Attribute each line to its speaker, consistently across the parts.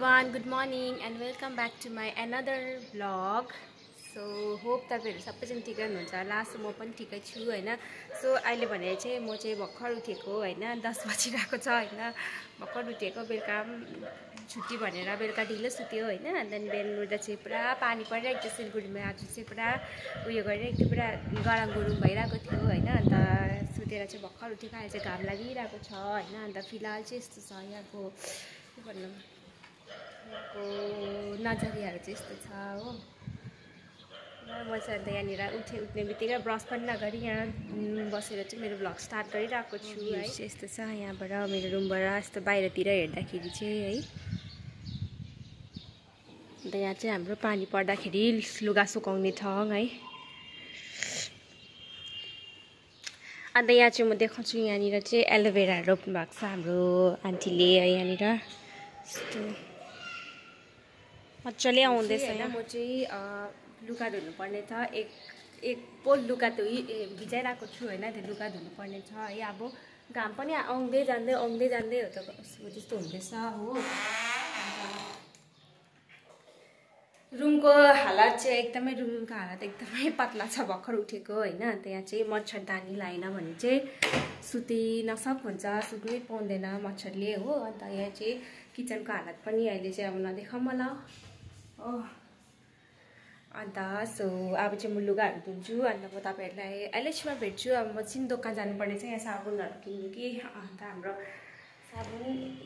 Speaker 1: everyone, good morning and welcome back to my another vlog. So hope तपाईहरु सबैजना ठिकै हुनुहुन्छ होला। सो म पनि ठिकै छु हैन। सो अहिले भने चाहिँ म चाहिँ भर्खर उठेको हैन, 10 बजिरहेको छ हैन। भर्खर उठेको, बेलुका छुट्टी भनेर बेलुका ढिलो सुत्यो हैन। देन बिहान उठ्दा चाहिँ पुरा पानी परिरहेको थियो सिलगढीमा। आज चाहिँ पुरा उयो गरिरहेको थियो, पुरा गरम गरम भइरहेको थियो हैन। अन्त सुतेर चाहिँ भर्खर उठेको, अहिले चाहिँ घाम लागिरहेको छ हैन। अन्त फिलहाल चाहिँ यस्तो छ यहाँको के भन्नु, यहाँको नजरियाहरू चाहिँ यस्तो छ हो। म चाहिँ अन्त यहाँनिर उठ्ने बित्तिकै ब्रस पनि नगरी यहाँ बसेर चाहिँ मेरो भ्लग स्टार्ट गरिरहेको छु है। यस्तो छ यहाँबाट मेरो रुमबाट यस्तो बाहिरतिर हेर्दाखेरि चाहिँ है। अन्त यहाँ चाहिँ हाम्रो पानी पर्दाखेरि लुगा सुकाउने ठाउँ है। अन्त यहाँ चाहिँ म देखाउँछु, यहाँनिर चाहिँ एलोभेराहरू रोप्नु भएको छ हाम्रो आन्टीले है। यहाँनिर यस्तो मजाले आउँदैछ हैन। म चाहिँ लुगा धुनुपर्ने छ, एक पोल लुगा भिजाइरहेको छु हैन। त्यो लुगा धुनुपर्ने छ है। अब घाम पनि आउँदै जाँदै हो त त्यस्तो हुँदैछ हो। रुमको हालत चाहिँ एकदमै, रुमको हालत एकदमै पतला छ, भर्खर उठेको हैन। अन्त यहाँ चाहिँ मच्छरदानी लाएन भने चाहिँ सुतिन हुन्छ, सुत्नै पाउँदैन मच्छरले हो। अन्त यहाँ चाहिँ किचनको हालत पनि अहिले चाहिँ अब नदेखाउँ मलाई हो। अन्त सो अब चाहिँ म लुगाहरू धुन्छु। अन्त म तपाईहरुलाई अहिले भेट्छु। अब म चाहिँ दोकान जानुपर्ने छ, यहाँ साबुनहरू किन्नु कि। अन्त हाम्रो साबुन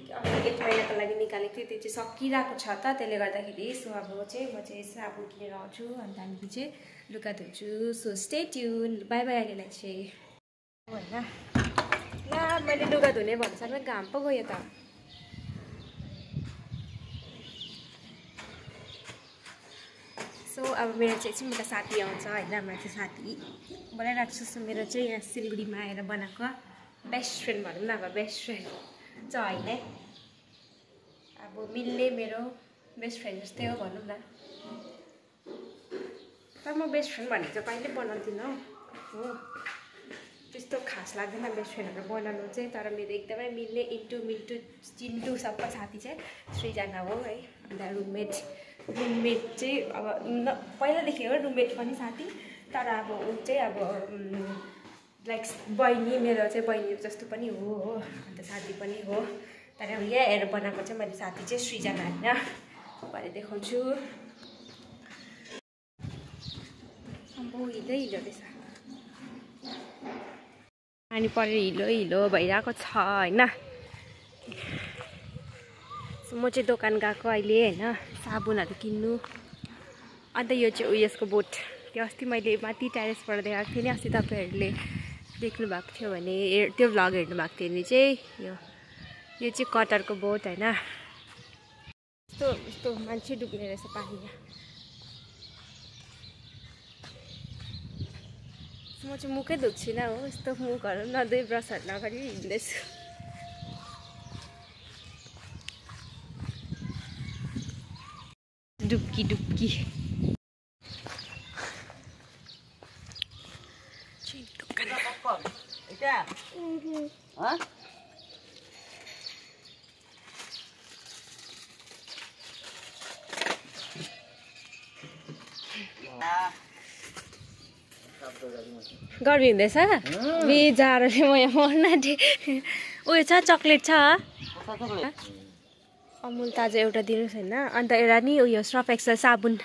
Speaker 1: 1 महिनाको लागि निकालेको थियो, त्यो चाहिँ सकिरहेको छ त, त्यसले गर्दाखेरि। सो अब चाहिँ म चाहिँ साबुन किनेर आउँछु अनि त्यहाँदेखि चाहिँ लुगा धुन्छु। So stay tune, by by अहिलेलाई चाहिँ होइन। ला मैले लुगा धुने भन्नुसाथमा घाम पो गयो त। सो अब मेरो चाहिँ एकछिन एउटा साथी आउँछ होइन। मेरो चाहिँ साथी बोलाइरहेको छु। सो मेरो चाहिँ यहाँ सिलगढीमा आएर बनाएको बेस्ट फ्रेन्ड भनौँ न, अब बेस्ट फ्रेन्ड चाहिँ होइन, अब मिल्ने मेरो बेस्ट फ्रेन्ड जस्तै हो भनौँ न। तर म बेस्ट फ्रेन्ड भनेको चाहिँ कहिले बनाउँदिनँ हो, त्यस्तो खास लाग्दैन बेस्ट फ्रेन्डहरू बनाउनु चाहिँ। तर मेरो एकदमै मिल्ने मिल्टु चिन्टु सबको साथी चाहिँ सृजना हो है। अन्त रुममेट चाहिँ अब पहिलादेखि हो रुममेट पनि साथी, तर अब ऊ चाहिँ अब लाइक बहिनी, मेरो चाहिँ बहिनी जस्तो पनि हो हो। अन्त साथी पनि हो। तर अब यहाँ हेरेर बनाएको चाहिँ मैले साथी चाहिँ सृजना होइन भरे देखाउँछु। अब हिलो रहेछ, पानी परेर हिलो भइरहेको छ होइन। म चाहिँ दोकान गएको अहिले होइन, साबुनहरू किन्नु। अन्त यो चाहिँ उयसको बोट, त्यो अस्ति मैले माथि टेरेसबाट देखाएको थिएँ नि, अस्ति तपाईँहरूले देख्नु भएको थियो भने, त्यो भ्लग हेर्नु भएको थियो भने चाहिँ यो चाहिँ कटरको बोट होइन। यस्तो मान्छे डुब्ने रहेछ पानीमा। म चाहिँ मुखै धुच्छिनँ हो, यस्तो मुखहरू नधुई ब्रसहरू नगरी हिँड्दैछु। डुब्की गर्मी हुँदैछ जाडोले, म यहाँ मर्न आँटेँ। उयो छ चक्लेट छ, अमुल ताजा एउटा दिनुहोस् होइन। अन्त एउटा नि उयो सर्फ एक्सेल साबुन।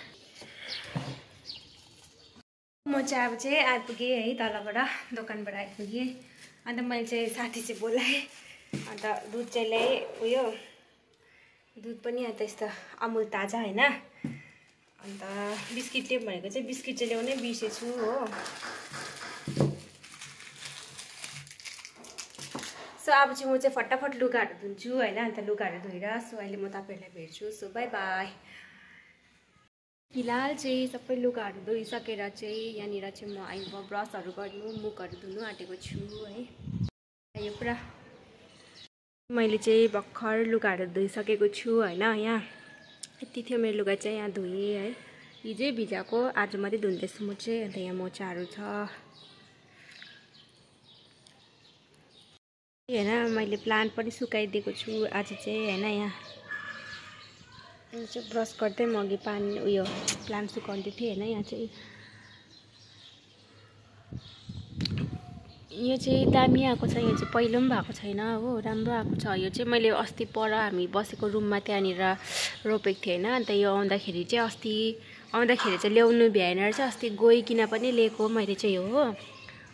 Speaker 1: म चाहिँ अब चाहिँ आइपुगेँ है, तलबाट दोकानबाट आइपुगेँ। अन्त मैले चाहिँ साथी चाहिँ बोलाएँ। अन्त दुध चाहिँ ल्याएँ, उयो दुध पनि यहाँ त यस्तो अमुल ताजा होइन। अन्त बिस्किट ल्याउँ भनेको चाहिँ बिस्किट चाहिँ ल्याउनै बिर्सेछु हो। सो अब चाहिँ म चाहिँ फटाफट लुगाहरू धुन्छु होइन। अन्त लुगाहरू धोएर सो अहिले म तपाईँहरूलाई भेट्छु। So by by. फिलहाल चाहिँ सबै लुगाहरू धोइसकेर चाहिँ यहाँनिर चाहिँ म आइपुग्यो ब्रसहरू गर्नु, मुखहरू धुनु आँटेको छु है। यो पुरा मैले चाहिँ भर्खर लुगाहरू धोइसकेको छु होइन। यहाँ यति थियो मेरो लुगा चाहिँ, यहाँ धोएँ है। हिजै भिजाएको, आज मात्रै धुँदैछु म चाहिँ। अन्त यहाँ मोचाहरू छ होइन। मैले प्लान्ट पनि सुकाइदिएको छु आज चाहिँ होइन। यहाँ यो चाहिँ ब्रस गर्दै म अघि पानी उयो प्लान्ट सुकाउँदै थिएँ होइन। यहाँ चाहिँ यो चाहिँ दामी आएको छ। यो चाहिँ पहिलो पनि भएको छैन हो, राम्रो आएको छ। यो चाहिँ मैले अस्ति पर हामी बसेको रुममा त्यहाँनिर रोपेको थिएँ होइन। अन्त यो आउँदाखेरि चाहिँ अस्ति आउँदाखेरि चाहिँ ल्याउनु भ्याएन रहेछ, अस्ति गइकन पनि लिएको मैले चाहिँ हो।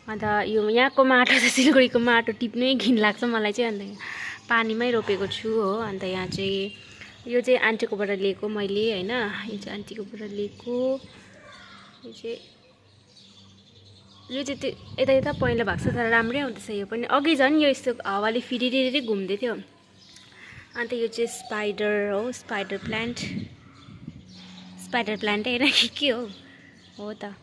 Speaker 1: अन्त यो यहाँको माटो चाहिँ सिलगढीको माटो टिप्नै घिन लाग्छ मलाई चाहिँ। अन्त पानीमै रोपेको छु हो। अन्त यहाँ चाहिँ यो चाहिँ आन्टीकोबाट लिएको मैले होइन। यो चाहिँ आन्टीकोबाट लिएको। यो चाहिँ त्यो यता यता पहिला भएको छ तर राम्रै आउँदैछ। यो पनि अघि झन् यो यस्तो हावाले फिरिरी घुम्दै थियो। अन्त यो चाहिँ स्पाइडर हो, स्पाइडर प्लान्ट होइन के हो त।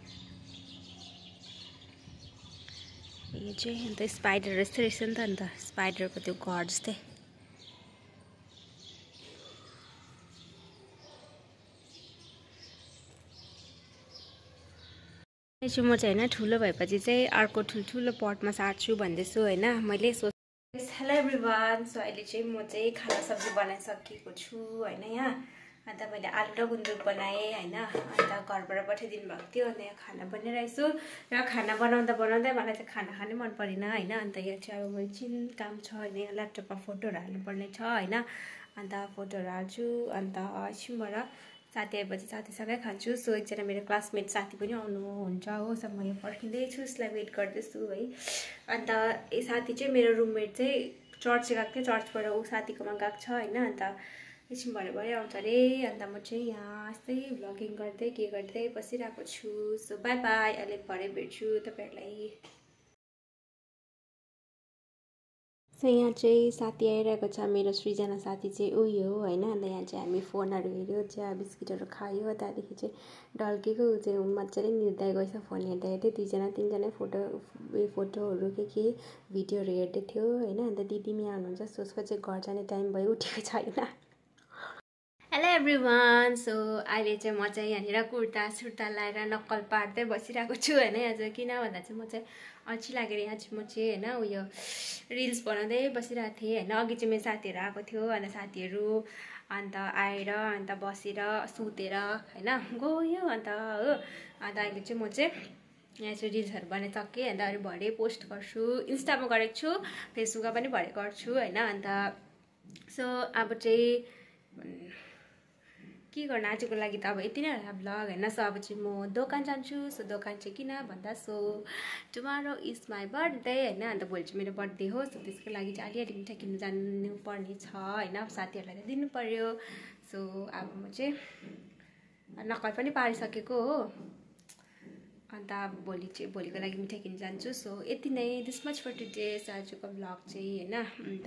Speaker 1: यो चाहिँ अन्त स्पाइडर जस्तै रहेछ नि त। अन्त स्पाइडरको त्यो घर जस्तै। म चाहिँ होइन ठुलो भएपछि चाहिँ अर्को ठुल्ठुलो पटमा सार्छु भन्दैछु होइन मैले हेलो एभ्रिवान। सो अहिले चाहिँ म चाहिँ खाना सब्जी बनाइसकेको छु होइन यहाँ। अन्त मैले आलु र गुन्द्रुक बनाएँ होइन। अन्त घरबाट पठाइदिनु भएको थियो। अन्त यहाँ खाना बनिरहेछु र खाना बनाउँदा मलाई चाहिँ खाना खानै मन परेन होइन। अन्त यहाँ चाहिँ अब मैले एकछिन काम छ होइन, यहाँ ल्यापटपमा फोटोहरू हाल्नुपर्ने छ होइन। अन्त फोटोहरू हाल्छु। अन्त एकछिनबाट साथी आएपछि साथीसँगै खान्छु। सो एकजना मेरो क्लासमेट साथी पनि आउनुहुन्छ हो। सब म यहाँ पर्खिँदैछु, उसलाई वेट गर्दैछु है। अन्त यो साथी चाहिँ मेरो रुममेट चाहिँ चर्च गएको थियो, चर्चबाट ऊ साथीकोमा गएको छ होइन। अन्त एकछिन भरे आउँछ अरे। अन्त म चाहिँ यहाँ यस्तै भ्लगिङ गर्दै के गर्दै बसिरहेको छु। सो बाई बाई, अहिले भरे भेट्छु तपाईँहरूलाई। सो यहाँ चाहिँ साथी आइरहेको छ मेरो, सृजना साथी चाहिँ उयो हो होइन। अन्त यहाँ चाहिँ हामी फोनहरू हेऱ्यो, चिया बिस्किटहरू खायो। त्यहाँदेखि चाहिँ ढल्केको चाहिँ मजाले निर्दै गएछ फोन हेर्दै दुईजना तिनजना फोटोहरू के भिडियोहरू हेर्दै थियो होइन। अन्त दिदी यहाँ हुनुहुन्छ। सो उसको चाहिँ घर जाने टाइम भयो, उठेको छैन। Hello everyone. सो अहिले चाहिँ म चाहिँ यहाँनिर कुर्ता सुर्ता लगाएर नक्कल पार्दै बसिरहेको छु होइन। यहाँ चाहिँ किन भन्दा चाहिँ म चाहिँ अल्छी लागेर यहाँ चाहिँ म चाहिँ होइन उयो रिल्स बनाउँदै बसिरहेको थिएँ होइन। अघि चाहिँ मेरो साथीहरू आएको थियो। अन्त साथीहरू अन्त आएर अन्त बसेर सुतेर होइन गयो अन्त हो। अन्त अहिले चाहिँ म चाहिँ यहाँ चाहिँ रिल्सहरू बनाइसकेँ। अन्त अरू भरे पोस्ट गर्छु, इन्स्टामा गरेको छु, फेसबुकमा पनि भरे गर्छु होइन। अन्त सो अब चाहिँ के गर्नु आजको लागि त अब यति नै होला भ्लग होइन। सो अब चाहिँ म दोकान जान्छु। सो दोकान चाहिँ किन भन्दा so tomorrow is my birthday होइन। अन्त भोलि चाहिँ मेरो बर्थडे हो। सो त्यसको लागि चाहिँ अलिअलि मिठाई किन्नु जानुपर्ने छ होइन। अब साथीहरूलाई त दिनु पर्यो। सो अब म चाहिँ नक्कल पनि पारिसकेको हो। अन्त भोलिको लागि मिठाई किन्नु जान्छु। सो यति नै, दिस मच फर टुडे आजको भ्लग चाहिँ होइन। अन्त